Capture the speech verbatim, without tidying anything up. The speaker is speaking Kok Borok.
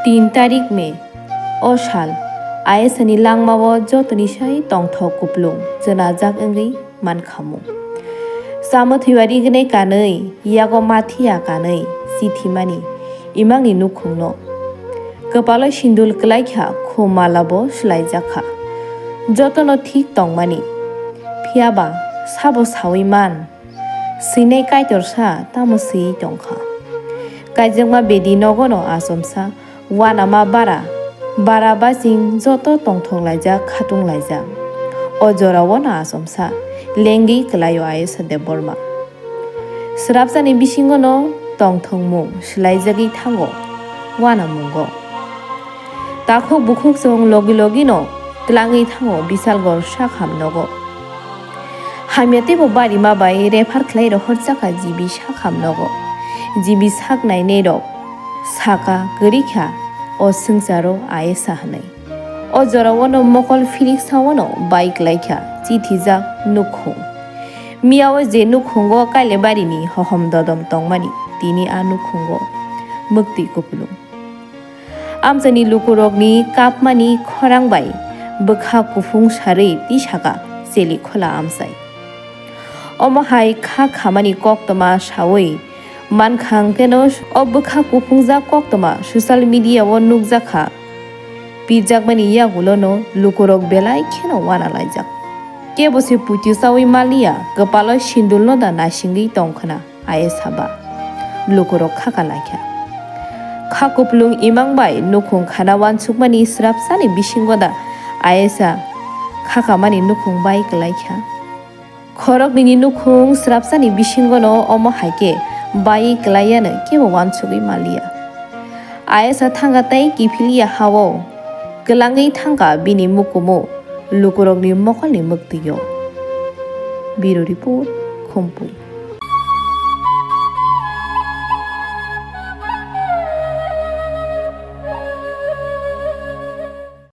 Tin tarik May, o sal, Ayesani langmao jotoni sai tongthok kuplung chwnajak wngwi mankhamung. Chamwthwiba rignai kanwi, yago mathiya kanwi, chithimani, imangni nukhungno. Kwpalo sindul kwlaikha, khum malabo swlaijakha. Jotono thik tongmani. Phiyaba, sabo sawi man? Swinai Kaitorsa tamo swiwi tongkha. Kaijakma bedi nogono achomsa, wanama bara, bara baching joto tongthok laijak, khatung laijak. O jorao no achomsa, lengwi kwlaio Ayesa Debbarma. Swrapsani bisingo no tongthokmung swlaijagwi thango, wanamungo. Takhuk bukhuk chwng logi logi no twlangwi thango Bisalgor sakham nogo. Hamya teibo barima bai refer khlai rohorjakha G B sakham nogo. G B sak nainai rok saka kwrwi kha o swngcharo Ayesa hwnwi. O jorao no mokol philik sao no bai kwlaikha chithijak nukhung. Miyao je nukhungo Kailaibari ni hohom dodom tongmani, tini a nukhungo mwktwi kupulung. Amchaini lukurokni kapmani khorang bai bwkha kuphung sarwi tisaka Chelikhola amchai. Omo hai kha khamani koktwma sawi mankha hwnkhe no o bwkha kuphungjak koktwma social media o nukjakha. Pirjakmani yagulo no lukurok belai kheno wana laijak. Kebo se puitwi chawi manliya, kwpalo sindulno da naisingwi tongkhwna. Ayesa ba lukurok khaka laikha. Kha kupulung imang bai nukhung khana wansukmani swrapsani bisingo da Ayesa khakamani nukhung bai kwlaikha. Khoroknwini nukhung swrapsani bisingono omo hai khe bai kwlaiyano kebo wansugwi manliya. Ayesa thangkha tei kiphilya hao kwlangwi thangkha bini mukumu lukurokni mokolni mwktwio. Bureau Report, Khumpui.